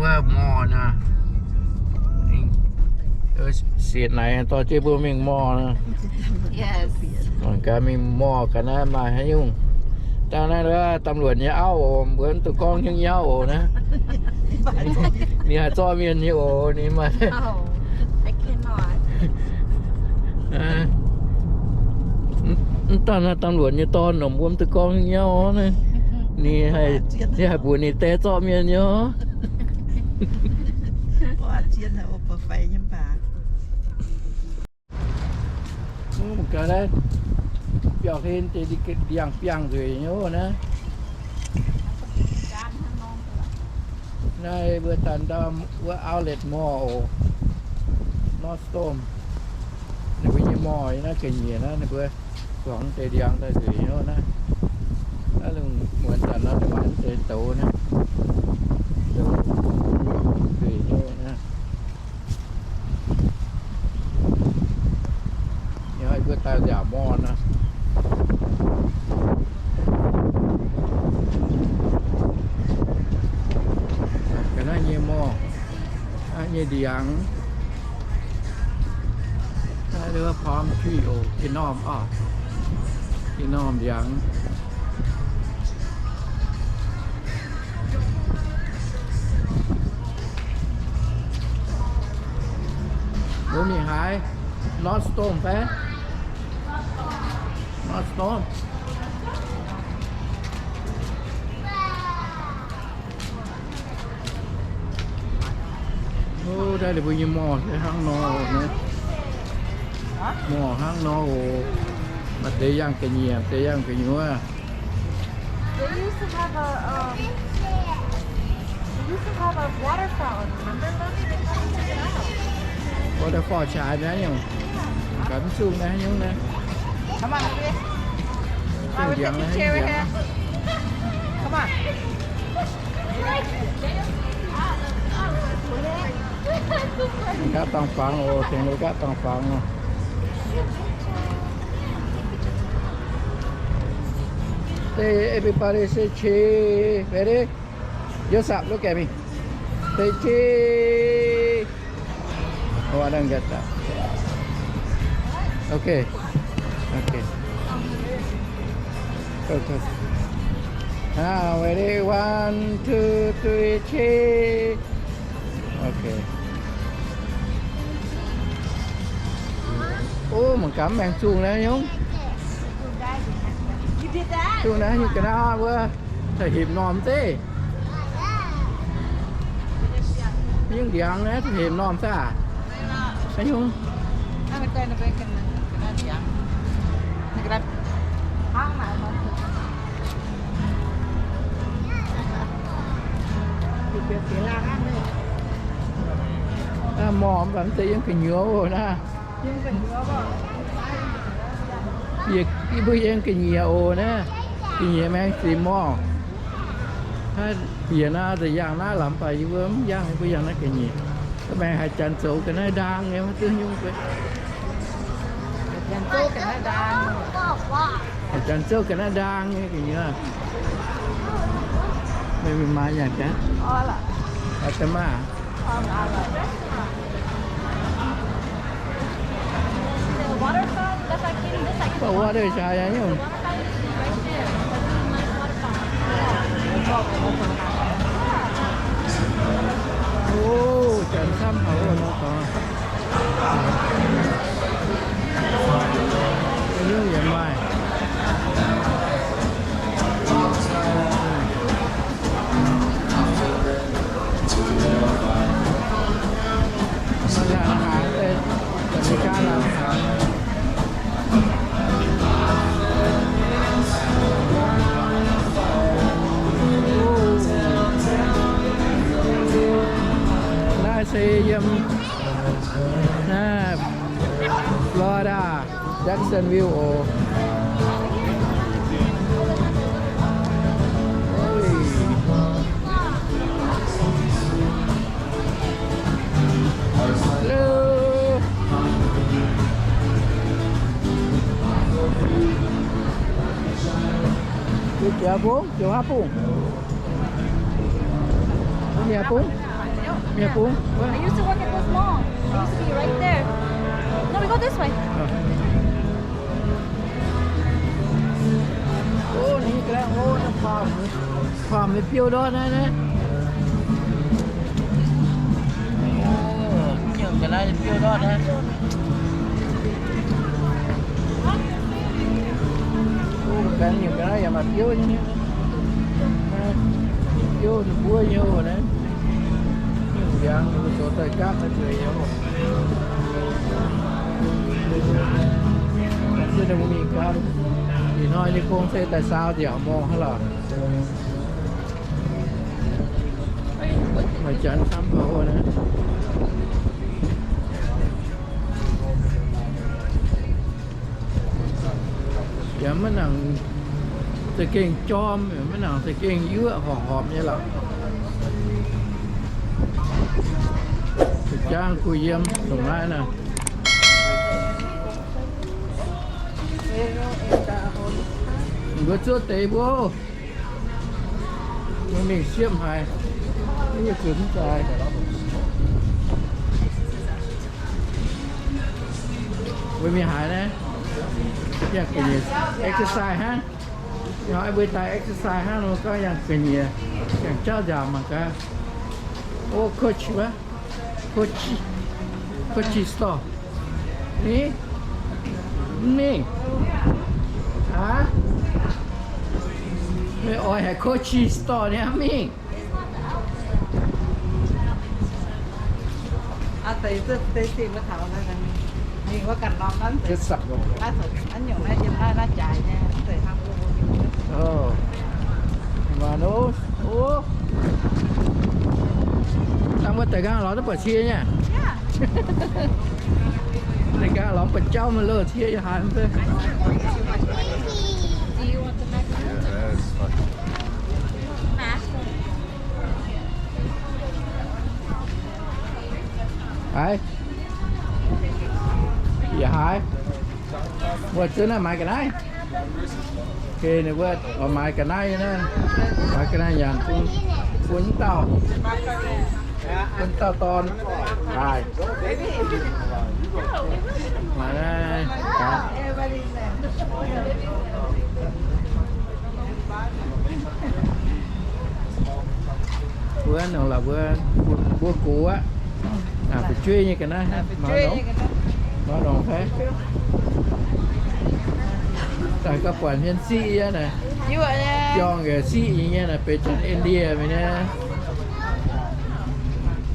Wuov morh naaic, siec naaic dorh jienv mbuo mingh morh naaic. Mangc gaax mingh morh ga'naaiv maaih haaix nyungc. Dangh naaiv wuov ตำรวจ nyei auv oc, mbuo mv duqv gorngv hnyouv nyauv oc naaiv. Ninh haih zorqv mienh nyei oc, ninh maaih. Mv dangh naaiv ตำรวจ nyei dorn nor, mbuo mv duqv gorngv hnyouv nyauv naaiv. Ninh haih, ninh haih mbuox ninh die zorqv mienh nyei oc. Mv gaax naaiv biauv-hlen deix ndiangx biangh nzueic nyei oc naaiv. Naaiv mbuo daaih ndau wuov outlet mall oc, Nordstrom. Ninh mbuo nyei mall naaiv ga'nyiec naaiv ninh mbuo zuangx deix ndiangx daaih nzueic nyei oc naaiv. Naaiv lungh muonz zanc nor ninh maaih deix douz naaiv, nzueic nyei oc naaiv. Mbuo daaih nziaauc mall naaiv. Ga'naaiv nyei mall, naaiv nyei ndiangx. Naaiv palm tree oc, ih norm, ih norm ndiangx. Mbuo mingh haaix? Nordstrom fai? Nordstrom. Ov, daaih ninh mbuo nyei mall se hnangv nor oc. Mall hnangv nor oc. Maaih deix yangh ga'nyiec, deix yangh gu'nyuoz. They used to have a, um, they used to have a waterfall, remember? Waterfall qaaix naaiv nyungc. Gaax mv zungh naaiv nyungc naaiv. Come on, baby. Zungh ndiangx naaiv, zungh ndiangx naaiv. Come on. Gaav dangh fangx oc, tengx lo gaav dangh fangx oc. Hey, everybody say cheese. Ready? Yosap, look at me. Say cheese. Oh, I don't get that. Okay. Okay. Go, go. Now, ready? One, two, three, cheese. Okay. Ov, mangc gaax maengx zungh naaiv nyungc. Zungh naaiv nyungc ga'naaiv wuov, taux hepc normh zeiv. Nyungc ndiangx naaiv taux hepc normh saah? Naaiv nyungc. Mv baac mv zeiz yiem gu'nyuoz oc naaiv. Yie mbuo yiem ga'nyiec oc naaiv. Ga'nyiec maengx zinh morh. Bieqc naaiv nzengc yangh naaiv lamz baac yie mbuo mv yangh, yie mbuo yangh naaiv ga'nyiec. Maengx haaix janx zoux ga'naaiv ndaang nyei, maiv duqv nyungc. Haaix janx zoux ga'naaiv ndaang nyei ga'nyiec. Meih mingh maaiz yangh jaax. Aa, da'maah. Water fountain, that's like in this, like, water is high, yeah. Oh, janx camv haic oc, nor dorngx. Yiem yiem maaih. Maaih laanh hlaax, America laanh hlaax. Naaiv se yiem naaiv Florida, Jacksonville oc. Hello. Ziouc jiex bung, ziouc haav bung. Bung jiex bung. Mienh bung. I used to work at this mall. I used to be right there. No, we go this way. Faam nyei biouv ndortv naaiv. Nyungc ga'naaiv nyei biouv ndortv naaiv. Ga'naaiv nyungc ga'naaiv yaac maaih biouv nyei. Biouv ninh mbuo nyei oc naaiv. Nyungc ndiangx ninh mbuo zoux daaih gapv daaih zueiz nyei oc. Ih hnoi nyei gong se daaih saau nziaauc morngh hnangv lorqc. Maaih janx camv haic naaiv. Yaac maiv nangc za'gengh jorm, maiv nangc za'gengh yuoqv, horpc horpc nyei lorqc. Jangv kuh yiem ndongc naaiv naaic. Mbuo zuov deix mbuo mingh siepv haic, mv zunc zaaix. Mbuo mingh haaix naaiv? Yangh gu'nyuoz exercise hnangv. Ih hnoi mbuo daaih exercise hnangv nor gorngv yangh gu'nyuoz, yangh jauv nziaauc mangc gaax. Oh, Coach wuov, Coach, Coach store. Ni? Mv mingh. Aav? Meih oix haiz Coach store ni mv mingh? Dangh mbuo da'nqaang lorz duqv buatc cie nyei. Da'nqaang lorz buatc jauv maiv loz cie yaac haaix mv zeiz. Haaix? Yaac haaix? Mbuo zunv naaiv maaiz ga'naaiv. Okay, ninh mbuo oix maaiz ga'naaiv naaiv. Maaiz ga'naaiv nyanc bun, bun dauh, bun dauh dorn daaih. Maaiz naaiv. Mbuo nongc la'buo, mbuo gox aqv. Fu'jueiv nyei ga'naaiv, mbuo nongc fai? Daaih gauh buatc hmien siqv yie naaic. Jorngh yaac siqv nyei naaic, benx janx India mingh nyei.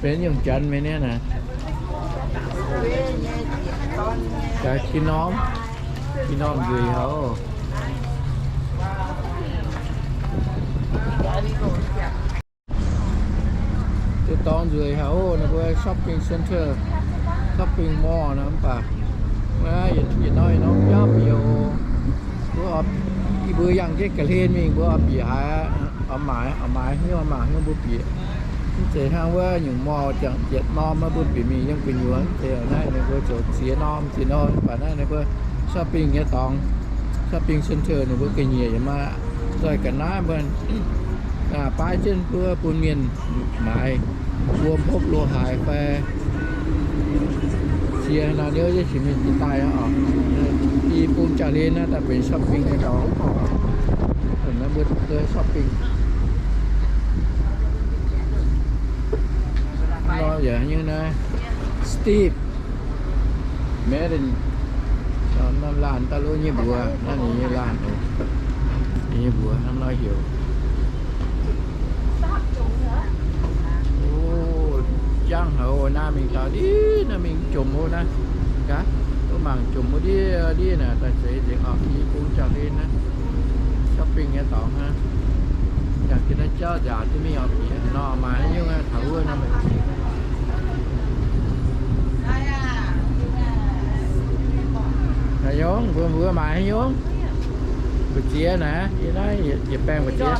Benx nyungc janx mingh nyei naaic. Gaax kin norm, kin norm nzueic haic oc. Deix dorngx nzueic haic oc. Ninh mbuo shopping center, shopping mall nor mv baac yietc norm yietc norm biauv bieqc oc. Mbuo, yie mbuo yangh jienv ga'hlen mingh, mbuo oix bieqc haaix, oix maaiz, oix maaiz haaix nyungc, maaiz haaix nyungc mbuo bieqc. Mv zeiz hnangv wuov nyungc mall ziangh yietc norm mbuo bieqc mingh yiem gu'nyuoz. Mv zeiz naaiv ninh mbuo zoux ziex norm ziex norm, mv baac naaiv ninh mbuo shopping nyei dorngx, shopping center ninh mbuo ga'nyiec yaac maaih zoih ga'naaiv mbuo baaix jienv mbuo bun mienh maaiz, wuom hopv lo haaix fai cie haaix nor niouv yietv cingx mingh daaih oc. I bung jauv-hlen naaiv daaih benx shopping nyei dorngx. Naaiv mbuo shopping nor yaac nyei naaiv Steve Madden. Norm laanh daaih lov nyei mbuox, naaiv ninh nyei laanh oc. Ninh nyei mbuox hnangv nor heuc. O, jangv haic oc. Naaiv mingh taux ndiev naaiv mingh jomc oc naaiv. Gaax, mbuo mangc jomc wuov ndiev ndiev naaic daaih zeix nzengc oc. I bung jauv-hlen naaiv, shopping nyei dorngx hnangv. Yangh jienv naaiv jauv nziaauc jienv mingh oc. Nor maaih haaix nyungc taux wuov nor meih Haaix nyungc? Mbuo, mbuo maaiz haaix nyungc? Mbu'ziex naaiv, yie naaiv yietc baengh mbu'ziex.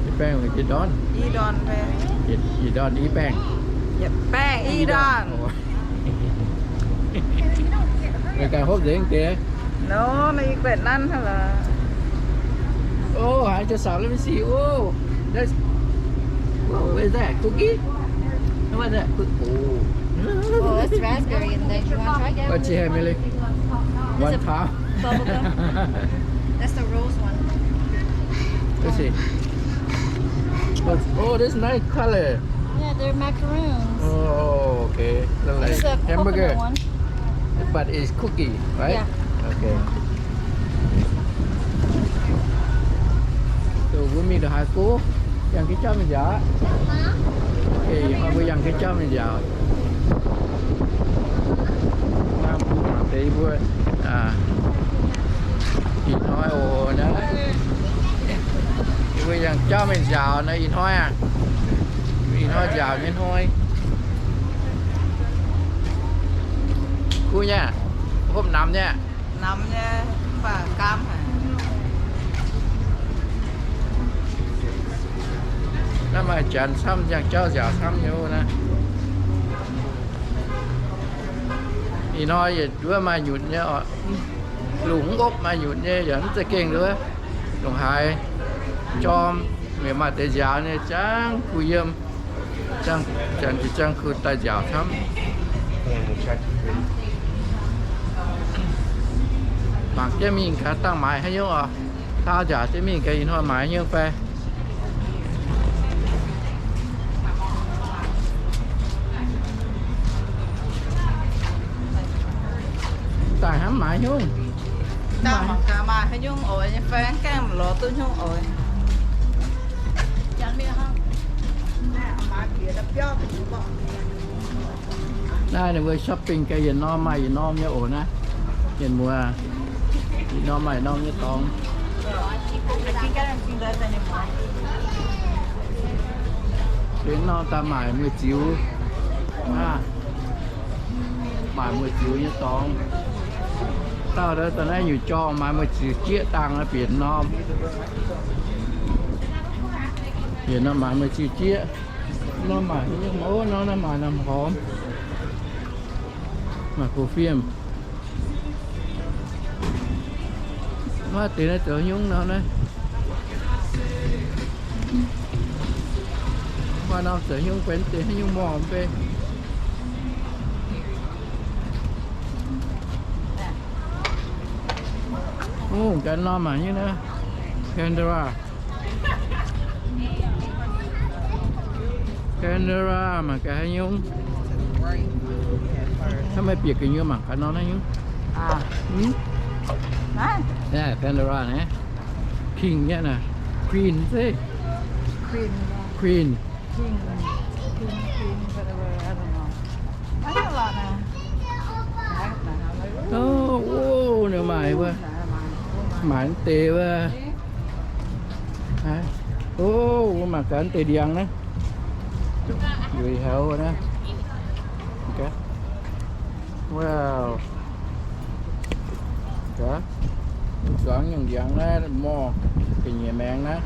Yietc baengh, yietc ndorn. Yietc ndorn i baengh. Yietc baengh i ndorn. Meih ganh hopv nzengc deix. Nor, meih i guaih nanv hnangv lorqc. Oh, haaix jiex saauc, let me see. Oh, that's, oh, Is that cookie? What is that? Coo- oh. Oh, it's raspberry in there. You wanna try? What you have, Millie? One time. Bubble gum. That's the rose one. Let's see. Oh, oh, this nice color. Yeah, they're macaroons. Oh, okay. Look like hamburger. But it's cookie, right? Yeah. Okay. So, mbuo mingh ndongc haaix go, yangh ga'jauv mingh nziaauc. Okay, mbuo yangh ga'jauv mingh nziaauc. Mangc deix mbuo ih hnoi oc naaiv. Mbuo yangh jauv mingh nziaauc naaiv ih hnoi aqv. Ih hnoi nziaauc nyei hnoi. Kuv nyei, hopv namx nyei. Namx nyei, mv baac gaam haic. Naaiv maaih janx camv, yangh jauv nziaauc camv nyei naaiv. Ih hnoi yietc nduov maaih nyutc nyei oc. Lungh mv gopv maaih nyutc nyei yaac mv za'gengh nduov. Ndongc haaix jorm, mienh maaih deix nziaaux nyei, ziangh kuh yiem, ziangh, ziangh kuh daaih nziaaux camv. Mangc jienv mingh gaax dangh maaiz haaix nyungc oc. Daauh nziaaux jienv mingh gaax ih hnoi maaiz haaix nyungc fai. Daaih hnamv maaiz haaix nyungc. Daaih mangc gaax maaih haaix nyungc oix nyei fai, gaengh lorz duqv nyungc oix. Naaiv ninh mbuo shopping ga'yietc norm maaih yietc norm nyei oc naaiv. Mienh muoz, yietc norm maaih yietc norm nyei dorngx. Yietc norm daaih maaic mueiz ziux. Maaic mueiz ziux nyei dorngx. Dauh daaih naaiv nyungc jorm maaic mueiz ziux jieqv dangh bieqc norm. Bieqc norm maaic mueiz ziux jieqv. Norm maaic, ov, norm naaiv maaic norm hormx. Maaic guf fiem. Maaih deix naaiv zoux nyungc nor naaiv. Maaih norm zoux nyungc benx deix nyungc morngh mv bei. Ov, ganh norm maaic nyungc naaiv. Pandora. Pandora mangc gaax haaix nyungc. Hnangv meih bieqc gu'nyuoz mangc gaax norm haaix nyungc. Pandora naaiv. King nyei naaiv. Queen se. Queen. Ov, ninh maaih wuov. Maaih deix wuov. Ov, mangc gaax deix ndiangx naaiv. Nzueic haic naaiv. Wow. Zuangx nyungc ndiangx naaiv morh ga'nyiec maengx naaiv.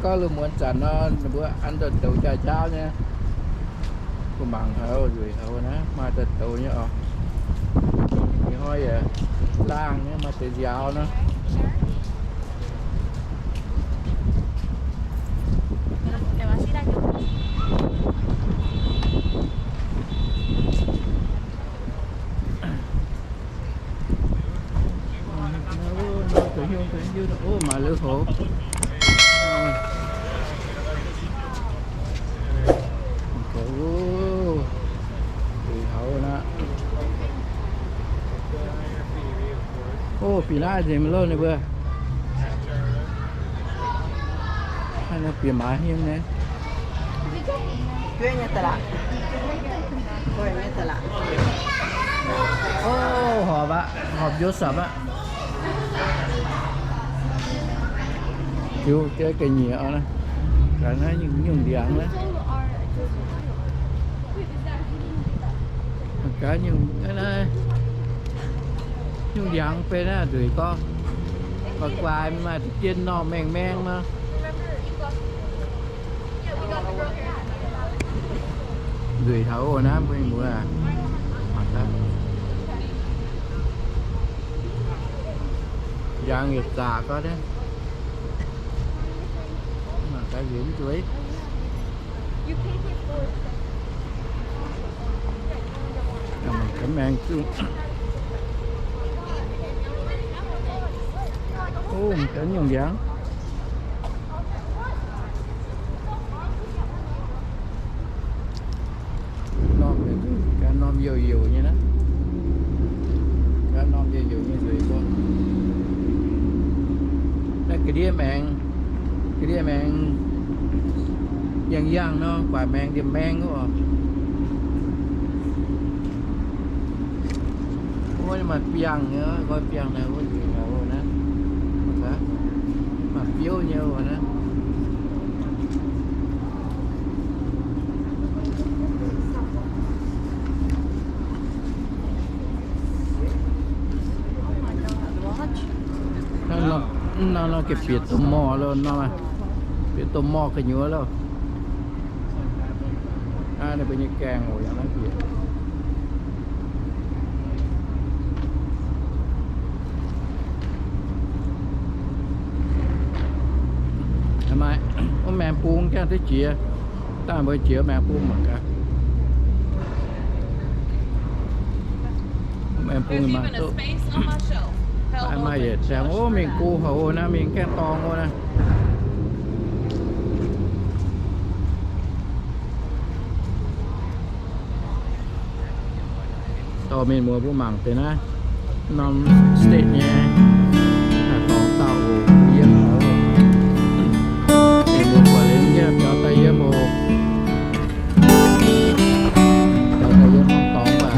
Gorngv lungh muonz zanc nor, ninh mbuo an douz-douz jaaix-njaaux nyei. Mbuo mangc haic, nzueic haic naaiv, maaih douz-douz nyei oc. Ih hnoi yaac laangh nyei, maaih deix nziaaux nor. Ov, maaih lui-houx. Ov, lui-houx naaiv. Ov, bieqc naaiv nzengc maiv louh ninh mbuo. Bieqc maaiz haaix nyungc naaiv? Ov, horpc aqv, horpc njoux sapc aqv. Ziux ga'nyiec oc naaiv. Gaax naaiv nyungc ndiangx naaiv. Gaax nyungc, nyungc ndiangx benx naaiv nzueic gorngv. Guai guai maaih deix jien norm maeng-maeng nor. Nzueic taux naaiv mbuo mbuox. Mangc gaax, ndiangx yietc zaqc gorngv naaiv. Mangc gaax nzueic mv nzueic. Mangc gaax maengx duqv. Ov, mangc gaax nyungc ndiangx. Norm, gaax norm youc youc nyei naaiv. Gaax norm youc youc nyei nzueic mbuo. Naaiv ga'ndiev maengx, ga'ndiev maengx yangh yangh nor, guaax maengx ndie-maeng oc. Wuov maaih biangh nyei, nqoi biangh naaiv wuov nzueic haic naaiv. Maaih biouv nyei oc naaiv. Naaiv nor, nor gengh bieqc domh morh loh, nor bieqc domh morh gu'nyuoz loh. Naaiv ninh mbuo nyei gaengh oc, yangh naaiv bieqc. Maaih wuov maengx bung jangv duqv jiex, dangh mbuo jiex maengx bung mangc gaax. Maengx bung maaih duqv. Maaih yietc ziangx, ov, mingh go haic oc naaiv, mingh gaengh dorngx oc naaiv. Dorh mienh muoz mbuo mangc deix naaiv, norm state nyei, dongh dauh oc, yiem oc. Mienh muoz buatc liuz yie biaux daaih yiem oc. Biaux daaih yiem dorngx baac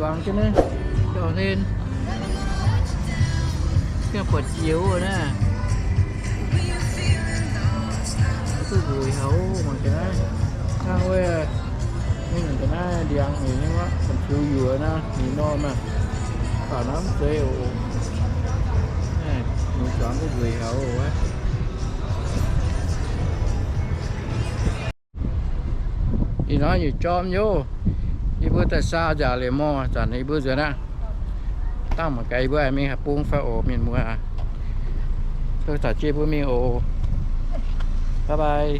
Zuangx jienv naaiv, dorh hlen, gengh buatc jiex wuov naaiv. Duqv nzueic haic oc, mangc gaax naaiv. Hnangv wuov, ninh mangc gaax naaiv ndiangx haic nyei wuov, dongh ziux yuoqc naaiv, ninh norm naaiv, baac naaiv mv zeiz oc. Ninh zuangx duqv nzueic haic oc. Ih hnoi nyei jorm nyei oc. Yie mbuo daaih saa nziaauc liemh mor, zanc yie mbuo nzuonx aqv. Dangh mangc gaax yie mbuo mingh haaix bung fai oc mienh muoz. Tov taux jienv mbuo mingh oc. Bye bye.